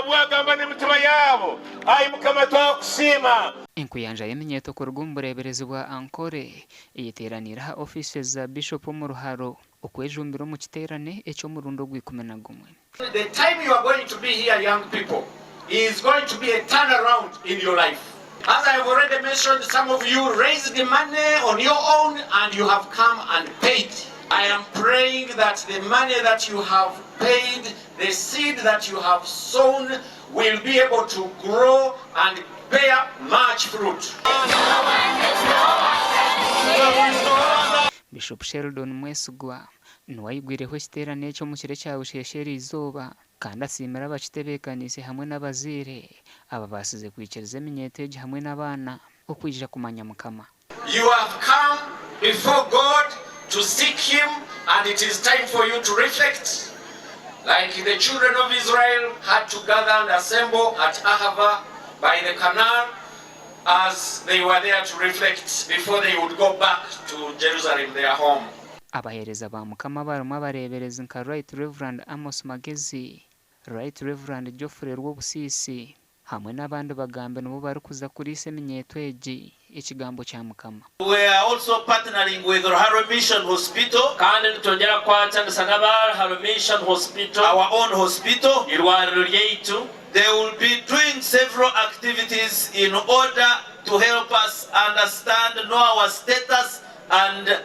Ahabwagamba n'emitima yaabo, Ai Mukama, twakusiima. Enkuyanja y'eminyeeto kuruga omu bureeberezi bwa Ankole eyeteeraniire aha ofiisi za Bishop omu Ruharo okwejumbira omu kiteerane eky'omurundi ogw'ikumi na gumwe. The time you are going to be here young people is going to be a turn around in your life. As I have already mentioned some of you raised money on your own and you have come and paid. I am praying that the money that you have paid, the seed that you have sown will be able to grow and bear much fruit. Bishop Sheldon Mwesigwa Niwe aigwireho ekiteerane eki omu kiro ekya busheesha eriizooba kandi asiimire abakitebeekaniise hamwe n'abazaire ababaasize kwikiriza eminyeeto egi hamwe n'abaana okwija kumanya Mukama. You have come before God to seek him and it is time for you to reflect like the children of Israel had to gather and assemble at Ahava by the canal as they were there to reflect before they would go back to Jerusalem their home. Abaheereza ba Mukama abarimu abareeberezi nka Right Rev Amos Magezi, Right Rev Geoffrey Rwobusiisi hamwe n'abandi bagambi nibo barikuza kuriisa eminyeeto egi ekigambo kya Mukama. We are also partnering with Ruharo Mission Hospital. Kandi nitwongyera kukwatanisa n'aba Ruharo Mission Hospital. Our own hospital. Eirwariro ryaitu. They will be doing several activities in order to help us understand, know our status and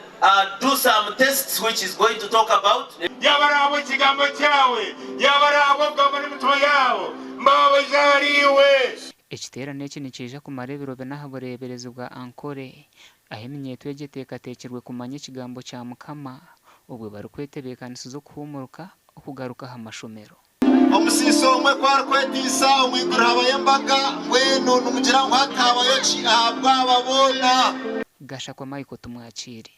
do some tests which he's going to talk about. Yaaba ari ahabw'ekigambo kyawe, yaaba ari ahabw'okugamba n'emitima yaabo, mbabaza ahariiwe. Ekiteerane eki nikiija kumara ebiro bina aha bureeberezi bwa Ankole, ahu eminyeeto egi eteekateekirwe kumanya ekigambo kya Mukama obwo barikwetebeekanisiza okuhuumuruka okugaruka aha mashomero. Omusiisi omwe ku arikweteisa, omu iguru habayo embaga, mbwenu nimugira ngu hati habayo ki ahabw'aba boona? Gashakwa Michael Tumwakiire.